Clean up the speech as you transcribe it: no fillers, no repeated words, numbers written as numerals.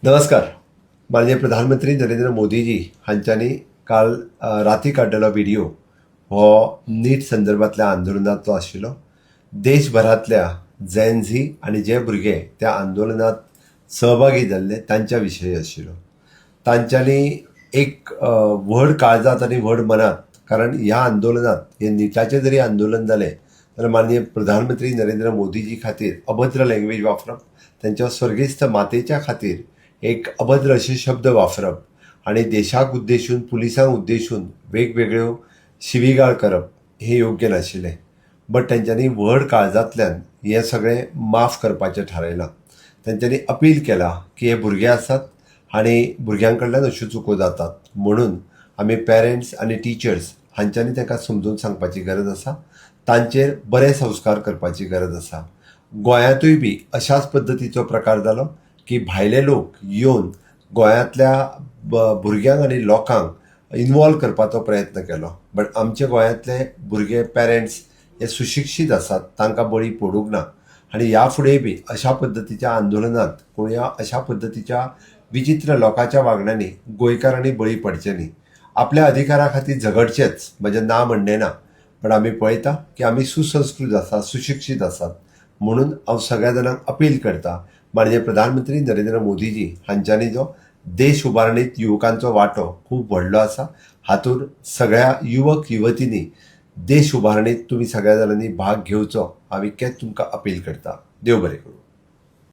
नमस्कार. माननीय प्रधानमंत्री नरेंद्र मोदीजी हांच्यांनी काल राती काडलेलो व्हिडिओ हो नीट संदर्भांतल्या आंदोलनांतलो आशिल्लो. देशभरांतल्या झेन झी आनी जे भुरगे त्या आंदोलनांत सहभागी जाल्ले तांच्या विशयी आशिल्लो. तांच्यांनी एक व्हड काळजांत आनी व्हड मनात, कारण ह्या आंदोलनांत हें निटाचें जरी आंदोलन जालें जाल्यार माननीय प्रधानमंत्री नरेंद्र मोदीजी खातीर अभद्र लँग्वेज वापरप, तांच्या स्वर्गेस्त मातेच्या खातीर एक अभद्र अशे शब्द वापरप आनी देशाक उद्देशून, पुलिसांक उद्देशून वेगवेगळ्यो शिवीगाळ करप हें योग्य नाशिल्लें. बट तेंच्यांनी व्हड काळजांतल्यान हें सगळें माफ करपाचें थारायलां. तेंच्यांनी अपील केलां की हे भुरगे आसात आनी भुरग्यां कडल्यान अश्यो चुको जातात, म्हणून आमी पेरंट्स आनी टिचर्स हांच्यांनी तांकां समजून सांगपाची गरज आसा, तांचेर बरे संस्कार करपाची गरज आसा. गोंयांतूय बी अशाच पद्दतीचो प्रकार जालो की भायले लोक येवन गोंयांतल्या भुरग्यांक आनी लोकांक इनवॉल्व करपाचो प्रयत्न केलो. बट आमचे गोंयांतले भुरगे, पेरंट्स हे सुशिक्षीत आसात, तांकां बळी पडूंक ना. आनी ह्या फुडें बी अशा पद्दतीच्या आंदोलनांत कोण अशा पद्दतीच्या विचित्र लोकांच्या वागण्यांनी गोंयकारांनी बळी पडचे न्ही. आपल्या अधिकारा खातीर झगडचेच, म्हजें ना म्हणणें ना, पण आमी पळयता की आमी सुसंस्कृत आसात, सुशिक्षीत आसात. म्हणून हांव सगळ्या जाणांक अपील करता, माननीय प्रधानमंत्री नरेंद्र मोदीजी हांच्यांनी जो देश उबारणीत युवकांचो वांटो खूब व्हडलो आसा, हातूंत सगळ्या युवक युवतींनी देश उबारणीत तुमी सगळ्या जाणांनी भाग घेवचो, हांव इतकेंच तुमकां अपील करता. देव बरें करूं.